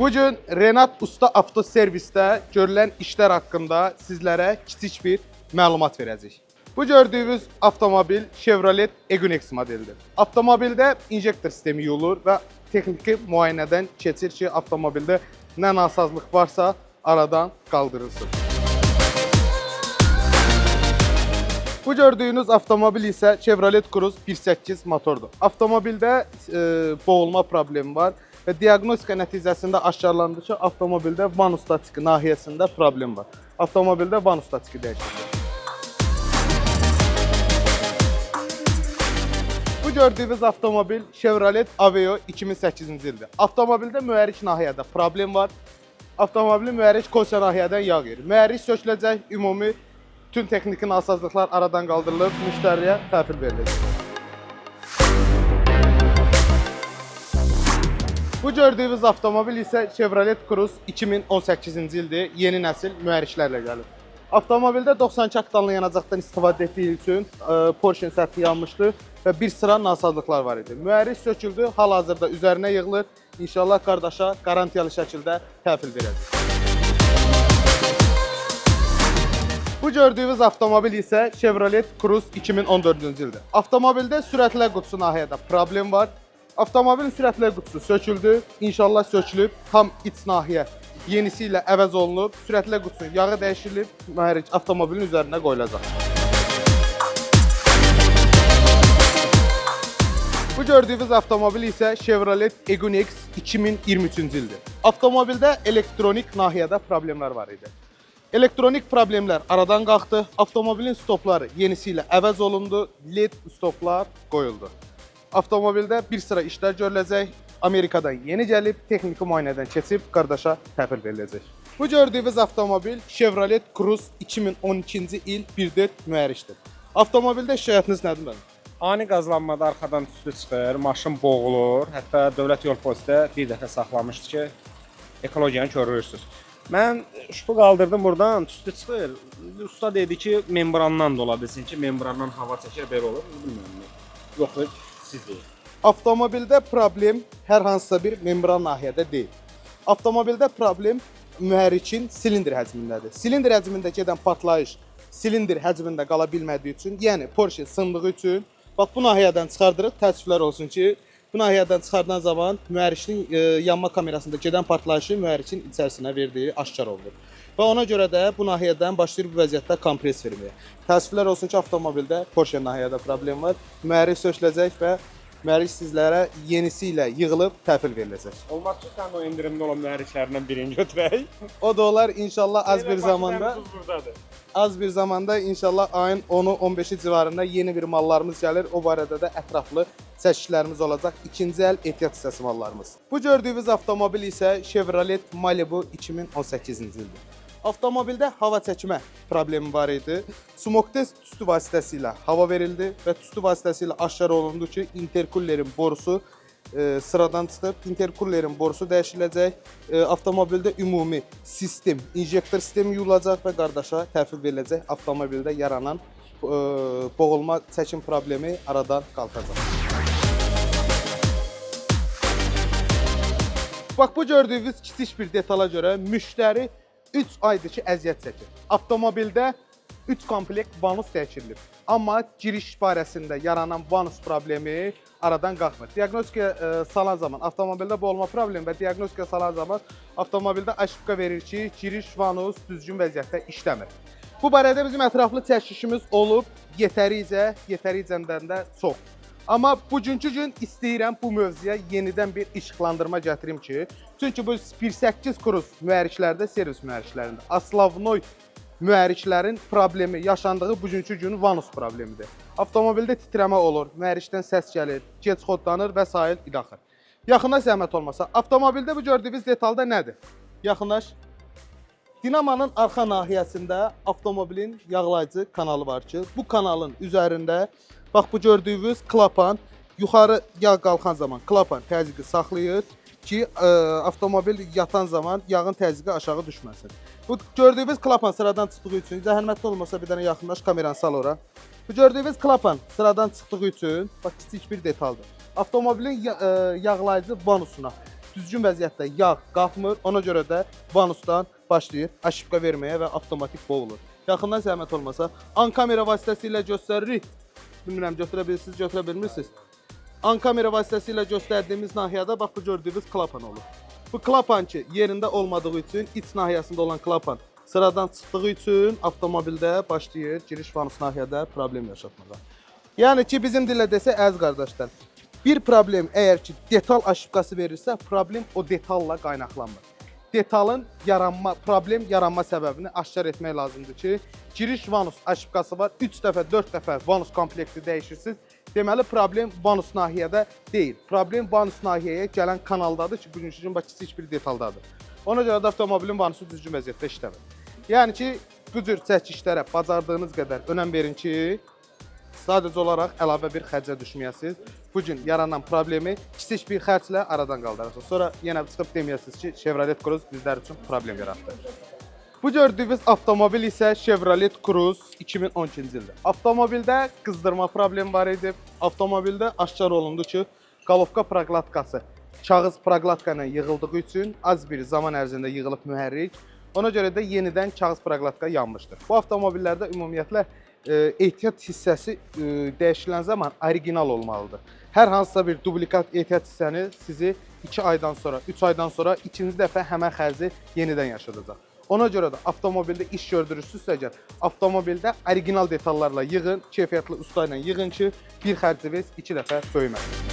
Bu gün Renat Usta Avtoservisdə görülən işlər haqqında sizlərə kiçik bir məlumat verəcəyik. Bu gördüyünüz avtomobil Chevrolet Equinox modelidir. Avtomobildə injektor sistemi yuyulur və texniki müayinədən keçir ki, avtomobildə nə nasazlıq varsa aradan qaldırılsın. Bu gördüyünüz avtomobil isə Chevrolet Cruze 1.8 motordur. Avtomobildə boğulma problemi var və diaqnostika nəticəsində aşkarlandı ki, avtomobildə vanus statiki nahiyəsində problem var. Avtomobildə vanus statiki dəyişildi. Bu gördüyünüz avtomobil Chevrolet Aveo 2008-ci ildir. Avtomobildə mühərrik nahiyədə problem var. Avtomobilin mühərrik kosiya nahiyədən yağ yeyir. Mühərrik söküləcək, ümumi tüm texniki nasazlıqlar aradan qaldırılıb, müştəriyə təhvil veriləcək. Bu gördüyünüz avtomobil isə Chevrolet Cruze 2018-ci ildir. Yeni nəsil mühərriklərlə gəlib. Avtomobildə 92 oktanlı yanacaqdan istifadə etdiyi üçün Porsche səthi yanmışdı və bir sıra nasazlıqlar var idi. Mühərrik söküldü, hal-hazırda üzərinə yığılır. İnşallah qardaşa qarantiyalı şəkildə təhvil verəcək. Bu gördüyünüz avtomobil isə Chevrolet Cruze 2014-cü ildir. Avtomobildə sürətlər qutusu nahiyədə problem var. Avtomobilin sürətlər qutusu söküldü. İnşallah sökülüb, tam iç nahiyə yenisi ilə əvəz olunub, sürətlər qutusunun yağı dəyişilib, mühərrik avtomobilin üzərinə qoyulacaq. Bu gördüyünüz avtomobil isə Chevrolet Equinox 2023-cü ildir. Avtomobildə elektronik nahiyədə problemlər var idi. Elektronik problemlər aradan qalxdı. Avtomobilin stopları yenisi ilə əvəz olundu. LED stoplar qoyuldu. Avtomobildə bir sıra işlər görüləcək. Amerikadan yeni gəlib, texniki müayinədən keçib qardaşa təhvil veriləcək. Bu gördüyünüz avtomobil Chevrolet Cruze 2012-ci il 1.4 mühərrikdir. Avtomobildə şikayətiniz nədir mənim? Ani qazlanmada arxadan tüstü çıxır, maşın boğulur. Hətta dövlət yol polisi də bir dəfə saxlamışdı ki, ekologiyanı koruyursunuz. Mən şübhə qaldırdım burdan, tüstü çıxır. Usta dedi ki, membrandan da ola bilsin ki, membrandan hava çəkir, belə olur. Bilmirəm. Yoxsa siz deyin. Avtomobildə problem hər hansısa bir membran nahiyədə deyil. Avtomobildə problem mühərrikin silindr həcmindədir. Silindr həcmində gedən partlayış silindr həcmində qala bilmədiyi üçün, yəni Porsche sındığı üçün, bax bu nahiyədən çıxardırıq. Təəssüflər olsun ki, bu nahiyədən çıxardan zaman mühərrikin yanma kamerasında gedən partlayışı mühərrikin içərisinə verdiyi aşkar olunur. Və ona görə də bu nahiyədən başlayır bu vəziyyətdə kompres verməyə. Təəssüflər olsun ki, avtomobildə Porsche nahiyədə problem var. Mühərrik söküləcək və mühərrik sizlərə yenisi ilə yığılıb təhvil veriləcək. Olmaz ki, sən o endirimli olan mühərriklərindən birini götürək. O da olar inşallah az bir zamanda. Buradadır. Az bir zamanda inşallah ayın 10-u 15-i civarında yeni bir mallarımız gəlir. O barədə də ətraflı çəkişlərimiz olacaq. İkinci əl ehtiyat hissəsi mallarımız. Bu gördüyünüz avtomobil isə Chevrolet Malibu 2018-ci ildir. Avtomobildə hava çəkmə problemi var idi. Smok test tüstü vasitəsilə hava verildi və tüstü vasitəsilə aşkar olundu ki, interkullerin borusu sıradan çıxıb, interkullerin borusu dəyişiləcək. Avtomobildə ümumi sistem, injektor sistemi yuyulacaq və qardaşa təhvil veriləcək. Avtomobildə yaranan boğulma çəkim problemi aradan qalxacaq. Bax bu gördüyünüz kiçik bir detala görə müştəri 3 aydır ki, əziyyət çəkir. Avtomobildə 3 komplekt vanus dəyişilib. Amma giriş barəsində yaranan vanus problemi aradan qalxmır. Diaqnostika salan zaman avtomobildə boğulma problemi və diaqnostika salan zaman avtomobildə aşipka verir ki, giriş vanus düzgün vəziyyətdə işləmir. Bu barədə bizim ətraflı çəkilişimiz olub, yetəricə, yetəricədən də çox. Amma bugünkü gün istəyirəm bu mövzuya yenidən bir işıqlandırma gətirim ki, çünki bu 1.8 Cruze mühərriklərdə, servis mühərriklərində aslavnoy mühərriklərin problemi yaşandığı bugünkü gün vanus problemidir. Avtomobildə titrəmə olur, mühərrikdən səs gəlir, gec xodlanır və sair ilaxır. Yaxınlaş zəhmət olmasa, avtomobildə bu gördüyünüz detalda nədir? Yaxınlaş. Dinamanın arxa nahiyəsində avtomobilin yağlayıcı kanalı var ki, bu kanalın üzərində bax bu gördüyünüz klapan yuxarı yağ qalxan zaman klapan təzyiqi saxlayır ki, avtomobil yatan zaman yağın təzyiqi aşağı düşməsin. Bu gördüyünüz klapan sıradan çıxdığı üçün, zəhmətli olmasa bir dənə yaxınlaş, kameranı sal ora. Bu gördüyünüz klapan sıradan çıxdığı üçün, bax kiçik bir detaldır. Avtomobilin yağlayıcı vanusuna Düzgün vəziyyətdə yağ qalxmır. Ona görə də vanusdan başlayır aşibka verməyə və avtomatik boğulur. Yaxından zəhmət olmasa, an kamera vasitəsilə göstəririk. Bilmirəm götürə bilirsiniz, götürə bilmirsiniz. An kamera vasitəsilə göstərdiyimiz nahiyədə bax bu gördüyünüz klapan olur. Bu klapan ki yerində olmadığı üçün iç nahiyəsində olan klapan sıradan çıxdığı üçün avtomobildə başlayır giriş vanus nahiyədə problem yaşatmağa. Yəni ki bizim dillə desək əziz qardaşlar, bir problem əgər ki detal aşibkası verirsə, problem o detalla qaynaqlanmır. Detalın yaranma, problem yaranma səbəbini aşkar etmək lazımdır ki, giriş vanus aşibkası var. 3 dəfə, 4 dəfə vanus komplekti dəyişirsiniz. Deməli problem vanus nahiyədə deyil. Problem vanus nahiyəyə gələn kanaldadır ki, bugünkü gün bax kiçik bir detaldadır. Ona görə də avtomobilin vanusu düzgün vəziyyətdə işləmir. Yəni ki, bu cür çəkişlərə bacardığınız qədər önəm verin ki, sadəcə olaraq əlavə bir xərcə düşməyəsiniz. Bu gün yaranan problemi kiçik bir xərclə aradan qaldırarsınız. Sonra yenə çıxıb deməyəsiniz ki, Chevrolet Cruze bizlər üçün problem yaratdı. Bu gördüyünüz avtomobil isə Chevrolet Cruze 2012-ci ildir. Avtomobildə qızdırma problemi var idi. Avtomobildə aşkar olundu ki, qalovka proqlatkası kağız proqlatka ilə yığıldığı üçün az bir zaman ərzində yığılıb mühərrik. Ona görə də yenidən kağız proqlatka yanmışdır. Bu avtomobillərdə ümumiyyətlə ehtiyat hissəsi dəyişilən zaman orijinal olmalıdır. Hər hansısa bir dublikat ehtiyat hissəni sizi 2 aydan sonra, 3 aydan sonra ikinci dəfə həmən xərci yenidən yaşadacaq. Ona görə də avtomobildə iş gördürürsünüzsə əgər, avtomobildə orijinal detallarla yığın, keyfiyyətli usta ilə yığın ki, bir xərciniz iki dəfə böyüməsin.